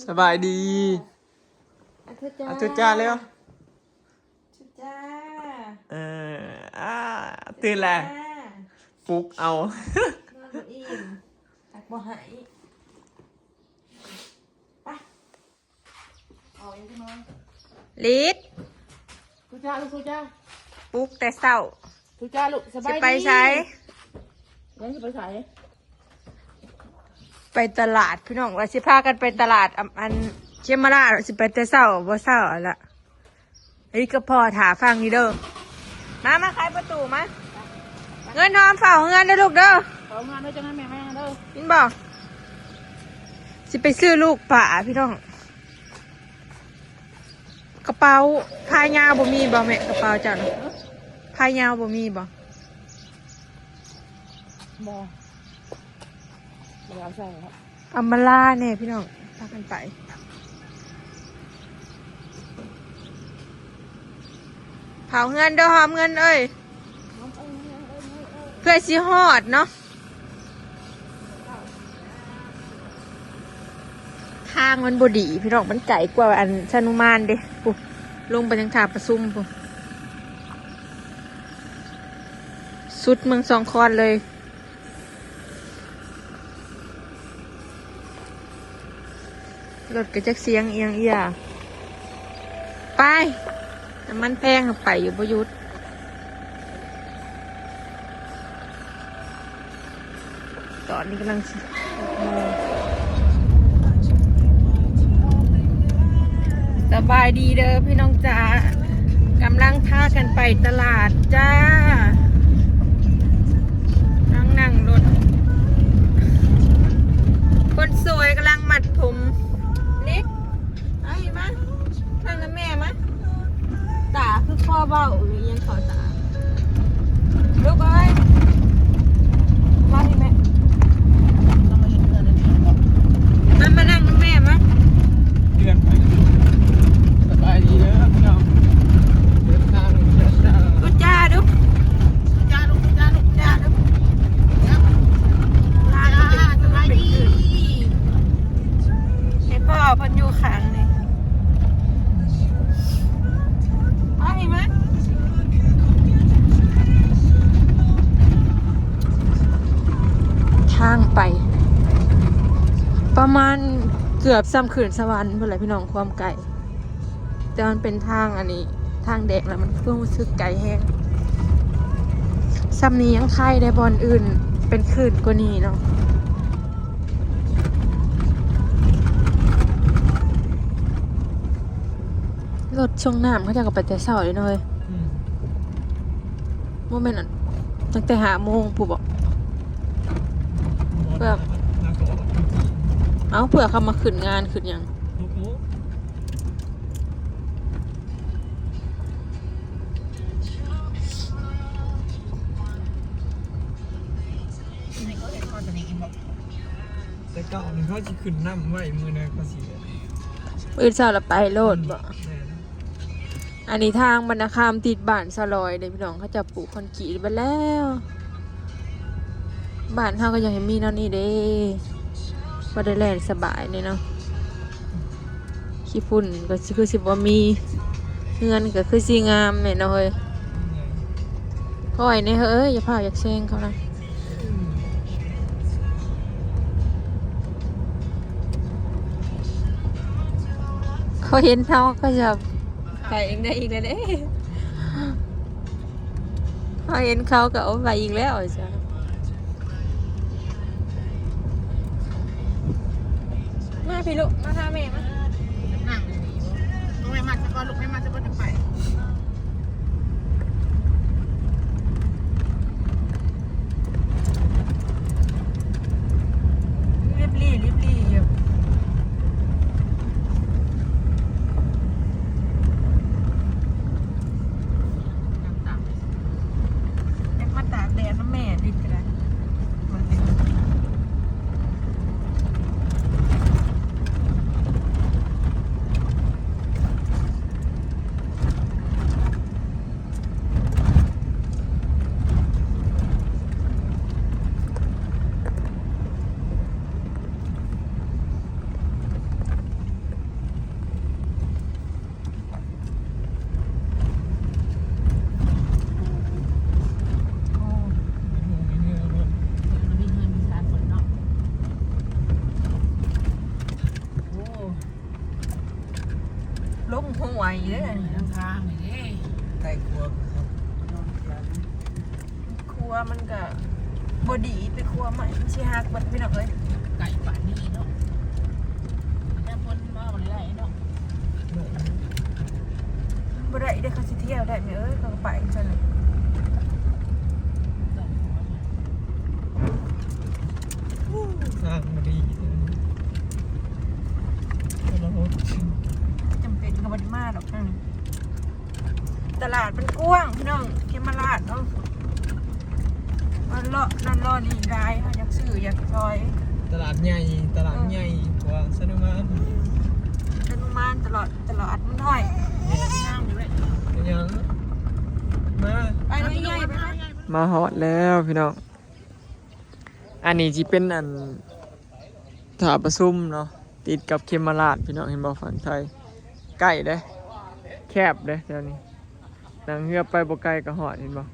ສະບາຍດີ ອາທຸຈ້າ ອາທຸຈ້າເລັວ ທຸຈ້າ ເອີ ອາ ຕື່ນແລ້ວ ປຸກເອົາ ນອນບໍ່ອີ່ມ ຮັກບໍ່ໃຫ້ ໄປ ອອກອີກຈັກໜ້ອຍ ລິດ ທຸຈ້າ ລູກທຸຈ້າ ປຸກແຕ່ເຊົ້າ ທຸຈ້າ ລູກ ສະບາຍດີ ຊິໄປໃສ? ຍັງຊິໄປໃສ? ໄປຕະຫຼາດພີ່ນ້ອງ ວ່າຊິພາກັນໄປຕະຫຼາດ ອັນ ອັນ ເຂມມະລາດ ຊິໄປແຕ່ເຊົ້າ ບໍ່ເຊົ້າຫັ້ນລະ ເອີ ກັບພໍ່ຖ້າຟັງຢູ່ເດີ ມາ ມາໄຂປະຕູມາ ເງິນຫອມເຝົ້າເຮືອນເດີລູກເດີ ເຝົ້າເຮືອນເດີ ຈັ່ງນັ້ນແມ່ມາເດີ ຍິນບໍ່? ຊິໄປຊື້ລູກປາພີ່ນ້ອງ ກະເປົາພາຍາວບໍ່ມີບໍ່ແມ່? ກະເປົາເຈົ້ານະ ພາຍາວບໍ່ມີບໍ່? ບໍ່ ບໍ່ໄດ້ເອົາໃສ່ແລ້ວ ເອົາມາລາແດ່ພີ່ນ້ອງ ພາກັນໄປ ເຝົ້າເຮືອນເດີຫອມເງິນເອີຍ ເພື່ອຊິຮອດເນາະ. ທາງມັນບໍ່ດີພີ່ນ້ອງ ມັນໄກກວ່າອັນຊະນຸມານເດ້ ພຸ້ນ ລົງໄປທາງທ່າປະຊຸມພຸ້ນ ສຸດເມືອງຊອງຄອນເລີຍ. ລົດກະຈັກສຽງອີ່ຫຍັງອີ່ຫຍັງ ໄປ ນ້ຳມັນແພງ ໄປຢູ່ບໍ່ຢຸດ ຕອນນີ້ກຳລັງຊິ ສະບາຍດີເດີພີ່ນ້ອງຈ້າ ກຳລັງພາກັນໄປຕະຫຼາດຈ້າ ນັ່ງ ນັ່ງລົດ ຄົນສວຍກຳລັງມັດຜົມ ນິດ ເອົາມາ ນັ່ງນຳແມ່ມາ ຕາຄືຄໍເວົ້າອີ່ຫຍັງເຂົາຕາ ລູກເອີຍ ມາພີ່ແມ່ ມາ ມານັ່ງນຳແມ່ມາ ເດືອນໄປ ສະບາຍດີເດີພີ່ນ້ອງ ເດີນທາງຊ້າໆ ພຸດຈ້າດູ ພຸດຈ້າລູກ ພຸດຈ້າລູກ ພຸດຈ້າດູ ສະບາຍດີ ໃຫ້ພໍ່ເພິ່ນຢູ່ຂ້າງນີ້ ມາພີ່ມາ ທາງໄປ ປະມານເກືອບສ່ຳຂຶ້ນສະຫວັນພຸ້ນແຫຼະພີ່ນ້ອງ ຄວາມໄກ ແຕ່ມັນເປັນທາງອັນນີ້ ທາງແດງແລ້ວມັນຄືຮູ້ສຶກໄກແຮງ ສ່ຳນີ້ຍັງໄຄແດ່ ບ່ອນອື່ນເປັນຄື້ນກວ່ານີ້ເນາະ. ລົດສົ່ງນ້ຳເຂົາເຈົ້າກະໄປແຕ່ເຊົ້າເດເນາະເຮີ້ຍ ອືມ ບໍ່ແມ່ນອັນ ຕັ້ງແຕ່ຫ້າໂມງພຸ້ນບໍ ເພື່ອ ເອົ້າ ເພື່ອເຂົາມາຂຶ້ນງານຂຶ້ນຫຍັງ ຫົກໂມງ. ແຕ່ເກົ່ານີ້ເຂົາຊິຂຶ້ນນຳໄວ້ ມື້ໃດເຂົາຊິ ມື້ອື່ນເຊົ້າລະໄປໂລດບໍ? ແມ່ນ ອັນນີ້ທາງບັນນາຄາມຕິດບ້ານສະຫຼອຍເດ້ພີ່ນ້ອງ ເຂົາເຈົ້າປູກຄອນກຣີດໄວ້ແລ້ວ. ບ້ານເຮົາກະຢາກໃຫ້ມີແນວນີ້ເດ້ ພໍໄດ້ແລ່ນສະບາຍແດ່ເນາະ ຂີ້ຝຸ່ນກະຄືຊິບໍ່ມີ ເຮືອນກະຄືຊິງາມແດ່ເນາະເຮີ້ຍ ຄ່ອຍແດ່ເຮີ້ຍ ຢ່າພາກຢາກແຊງເຂົານະ ເຂົາເຫັນເຮົາກະຈະໄປເອງໄດ້ອີກແລ້ວເດ້. ເຮົາເຫັນເຂົາກະ ໂອ ໄປອີກແລ້ວ ວ່າຊັ້ນ ມາພີ່ລູກ ມາຫາແມ່ມາ ນັ່ງນີ້ ແມ່ມັດສະກ່ອນລູກ ແມ່ມັດສະກ່ອນຈັ່ງໄປ ລີບລີ້ ລີບລີ້ຢູ່. ຢາກມາຕາກແດດນຳແມ່ດິກະໄດ້. ລົງຫ້ວຍເດ້ ທາງນີ້ເດ້ ໃຕ້ຂົວ ຂົວມັນກະບໍ່ດີ ໄປຂົວໃໝ່ ມັນຊິຫັກເບິດ ພີ່ນ້ອງເອີຍ ໄກປານນີ້ເນາະ ແຕ່ຄົນມາບໍ່ໄດ້ເນາະ ມັນບໍ່ໄດ້ເດ້ ເຂົາຊິທ່ຽວໄດ້ແມ່ເອີຍ ເຂົາກໍໄປຈັ່ງຊັ້ນແຫຼະ. ທາງບໍ່ດີ ຈຳເປັນກໍບໍ່ໄດ້ມາດອກ ຕະຫຼາດມັນກວ້າງ ພີ່ນ້ອງ ເຂມມະລາດເນາະ ມາເລາະນັ້ນເລາະນີ້ຫຼາຍ ເຮົາຢາກຊື້ຢາກຊອຍ ຕະຫຼາດໃຫຍ່ ຕະຫຼາດໃຫຍ່ກວ່າຊະນຸມານ ຊະນຸມານ ຕະຫຼາດ ຕະຫຼາດມັນນ້ອຍ ເປັນຫຍັງ ມາ ໄປເລີຍ ໃຫຍ່ ໄປເລີຍ ມາຮອດແລ້ວ ພີ່ນ້ອງ. ອັນນີ້ຊິເປັນອັນ ທ່າປະຊຸມເນາະ ຕິດກັບເຂມມະລາດ ພີ່ນ້ອງເຫັນບໍ່ ຝັ່ງໄທ ໃກ້ເດ້ ແຄບເດ້ແຖວນີ້ ນັ່ງເຮືອໄປບໍ່ໄກກໍຮອດ ເຫັນບໍ່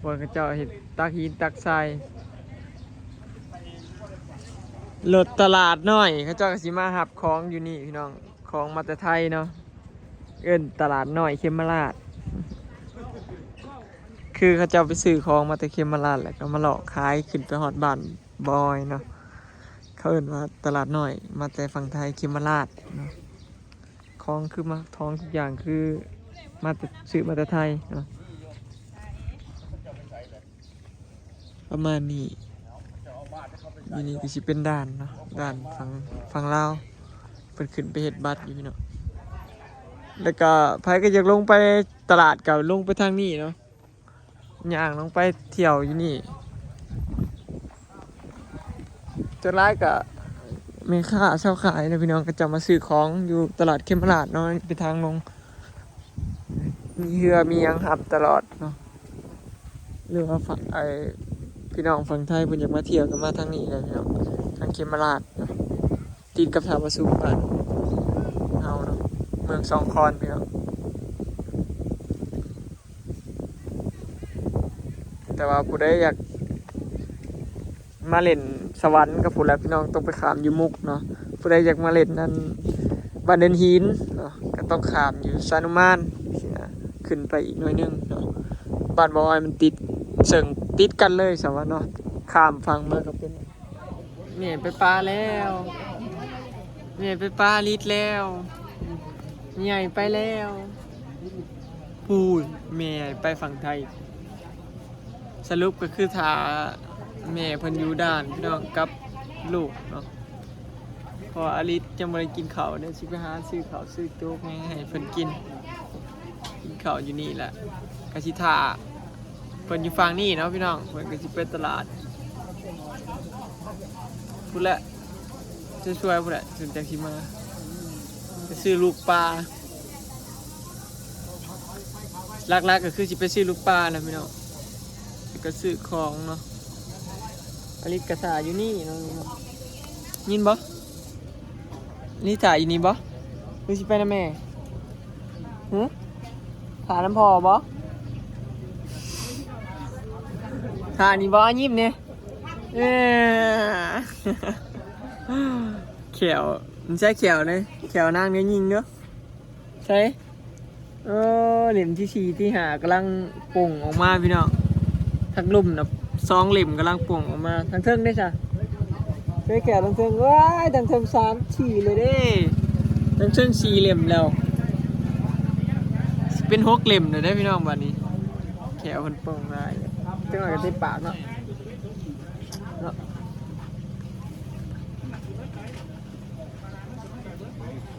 ບ່ອນເຂົາເຈົ້າເຮັດຕັກຫີນຕັກຊາຍ ລົດຕະຫຼາດນ້ອຍ ເຂົາເຈົ້າກໍຊິມາຮັບຂອງຢູ່ນີ້ ພີ່ນ້ອງ ຂອງມາແຕ່ໄທເນາະ ເອີ້ນຕະຫຼາດນ້ອຍເຂມມະລາດ. ຄືເຂົາເຈົ້າໄປຊື້ຂອງມາແຕ່ເຂມມະລາດ ແລ້ວກໍມາເລາະຂາຍຂຶ້ນໄປຮອດບ້ານບ່າວອອຍເນາະ ເຂົາເອີ້ນວ່າຕະຫຼາດນ້ອຍ ມາແຕ່ຝັ່ງໄທເຂມມະລາດເນາະ ຂອງຄືມາ ຂອງທຸກຢ່າງຄືມາແຕ່ ຊື້ມາແຕ່ໄທເນາະ ປະມານນີ້. ຢູ່ນີ້ກໍຊິເປັນດ່ານເນາະ ດ່ານຝັ່ງ ຝັ່ງລາວ ເພິ່ນຂຶ້ນໄປເຮັດບັດຢູ່ພີ່ນ້ອງ ແລ້ວກໍໃຜກໍຢາກລົງໄປຕະຫຼາດກໍລົງໄປທາງນີ້ເນາະ. ຍ່າງລົງໄປທ່ຽວຢູ່ນີ້ ສ່ວນຫຼາຍກະແມ່ຄ້າຊາວຂາຍນະພີ່ນ້ອງ ເຂົາເຈົ້າມາຊື້ຂອງຢູ່ຕະຫຼາດເຂມມະລາດເນາະ ເປັນທາງລົງ ມີເຮືອມີຫຍັງຮັບຕະຫຼອດເນາະ ຫຼືວ່າຝັ່ງ ໄອ້ ພີ່ນ້ອງຝັ່ງໄທເພິ່ນຢາກມາທ່ຽວກໍມາທາງນີ້ແຫຼະພີ່ນ້ອງ ທາງເຂມມະລາດເນາະ ຕິດກັບທ່າປະຊຸມບ້ານເຮົາເນາະ ເມືອງສອງຄອນພີ່ນ້ອງ. ແຕ່ວ່າຜູ້ໃດຢາກມາຫຼິ້ນສະຫວັນກໍພຸ້ນແຫຼະພີ່ນ້ອງ ຕ້ອງໄປຂ້າມຢູ່ມຸກເນາະ ຜູ້ໃດຢາກມາຫຼິ້ນອັນບ້ານເດີນຫີນເນາະ ກໍຕ້ອງຂ້າມຢູ່ຊານຸມານ ຂຶ້ນໄປອີກໜ້ອຍໜຶ່ງເນາະ ບ້ານບ່າວອອຍມັນຕິດ ເຊິ່ງຕິດກັນເລີຍສະຫວັນເນາະ ຂ້າມຝັ່ງມາກໍເປັນ ແມ່ໄປປາແລ້ວ ແມ່ໄປປາລິດແລ້ວ ໃຫຍ່ໄປແລ້ວ ພູ້ນ ແມ່ໄປຝັ່ງໄທ ສະຫຼຸບກໍຄືຖ້າແມ່ເພິ່ນຢູ່ດ່ານພີ່ນ້ອງ ກັບລູກເນາະ ເພາະອາລິດຍັງບໍ່ໄດ້ກິນເຂົ້າເດ້ ຊິໄປຫາຊື້ເຂົ້າຊື້ໂຈກຫຍັງໃຫ້ເພິ່ນກິນ ກິນເຂົ້າຢູ່ນີ້ແຫຼະ ກໍຊິຖ້າ ເພິ່ນຢູ່ຝັ່ງນີ້ເນາະພີ່ນ້ອງ ເພິ່ນກໍຊິໄປຕະຫຼາດພຸ້ນແຫຼະ ຊ່ວຍໆ ພຸ້ນແຫຼະ ເພິ່ນຈັ່ງຊິມາ ໄປຊື້ລູກປາ ຫຼັກໆ ກໍຄືຊິໄປຊື້ລູກປານະພີ່ນ້ອງ ແລ້ວກໍຊື້ຂອງເນາະ ອາລິດກະຖ້າຢູ່ນີ້ເນາະ ຍິນບໍ່? ນີ້ຖ້າຢູ່ນີ້ບໍ່ ຫຼືຊິໄປນຳແມ່? ຫຶ ຖ້ານຳພໍ່ບໍ່? ຖ້ານີ້ບໍ່? ຍິ້ມແດ່ ເອີ ແຂ້ວ ມັນໃຊ້ແຂ້ວເດ້ ແຂ້ວນາງແນວຍິງເດີ ໃສ? ເອີ ເຫຼັ້ມທີສີ່ ທີຫ້າ ກຳລັງປົ່ງອອກມາພີ່ນ້ອງ ທັງລຸ່ມນະ ສອງເຫຼັ້ມກຳລັງປົ່ງອອກມາ ທາງເທິງເດ້ຊະ ເອີ ແຂ້ວທາງເທິງ ວ້າຍ ທາງເທິງສາມ ສີ່ເລີຍເດ້ ທາງເທິງສີ່ເຫຼັ້ມແລ້ວ ຊິເປັນຫົກເຫຼັ້ມແລ້ວເດ້ພີ່ນ້ອງ ບາດນີ້ ແຂ້ວເພິ່ນປົ່ງຫຼາຍ ຈັກໜ້ອຍກໍເຕັມປາກເນາະ ເນາະ.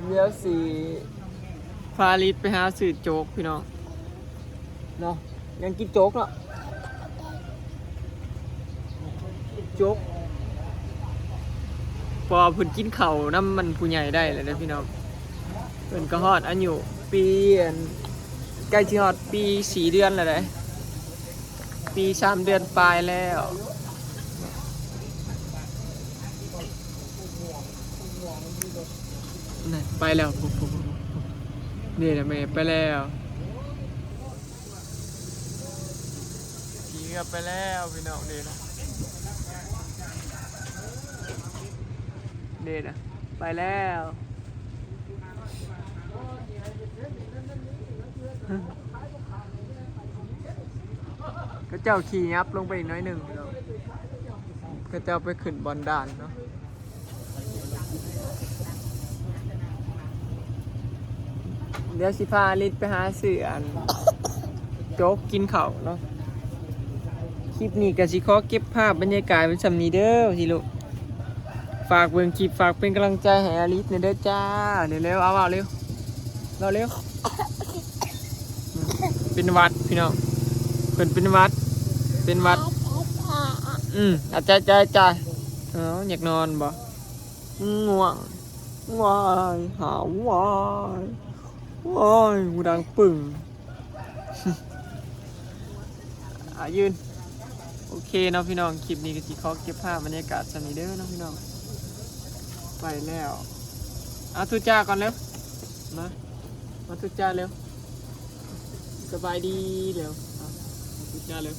ດຽວຊິພາລິດໄປຫາຊື້ໂຈກພີ່ນ້ອງເນາະ ຍັງກິນໂຈກເນາະ ໂຈກ ເພາະວ່າເພິ່ນກິນເຂົ້ານຳມັນຜູ້ໃຫຍ່ໄດ້ແລ້ວເດ້ພີ່ນ້ອງ ເພິ່ນກໍຮອດອາຍຸປີ ອັນ ໃກ້ຊິຮອດປີສີ່ເດືອນແລ້ວເດ້. ປີສາມເດືອນປາຍແລ້ວ ນັ້ນ ໄປແລ້ວ ນີ້ນະແມ່ໄປແລ້ວ ຂີ່ເຮືອໄປແລ້ວພີ່ນ້ອງ ນີ້ນະ ນີ້ນະ ໄປແລ້ວ. ເຂົາເຈົ້າຂີ່ຫຍັບລົງໄປອີກໜ້ອຍໜຶ່ງເນາະ ເຂົາເຈົ້າໄປຂຶ້ນບ່ອນດ່ານເນາະ. ດຽວຊິພາລິດໄປຫາຊື້ອັນ ໂຈກກິນເຂົ້າເນາະ. ຄລິບນີ້ກໍຊິຂໍເກັບພາບບັນຍາກາດໄວ້ສ່ຳນີ້ເດີ ຊິລູກ. ຝາກເບິ່ງຄລິບ ຝາກເປັນກຳລັງໃຈໃຫ້ອາລິດແດ່ເດີຈ້າ. ເລັວໆ ເອົາ ເວົ້າເລັວ ເວົ້າເລັວ. ເປັນຫວັດພີ່ນ້ອງ ເພິ່ນເປັນຫວັດ ເປັນຫວັດ. ອືມ ອາ ຈ້າ ຈ້າ ຈ້າ. ເອົາ ຢາກນອນບໍ່? ງ່ວງ ວ້າຍ ຫາວ ວ້າຍ ວ້າຍ ຫູດັງປຶ້ງ. ອາ ຢືນ. ໂອເຄເນາະພີ່ນ້ອງ ຄລິບນີ້ກໍຊິຂໍເກັບພາບບັນຍາກາດສ່ຳນີ້ເດີເນາະພີ່ນ້ອງ. ໄປແລ້ວ ເອົາ ທູດຈ້າກ່ອນເລັວ ມາ ມາທູດຈ້າເລັວ. ສະບາຍດີເລັວ ເອົາ ທູດຈ້າເລັວ.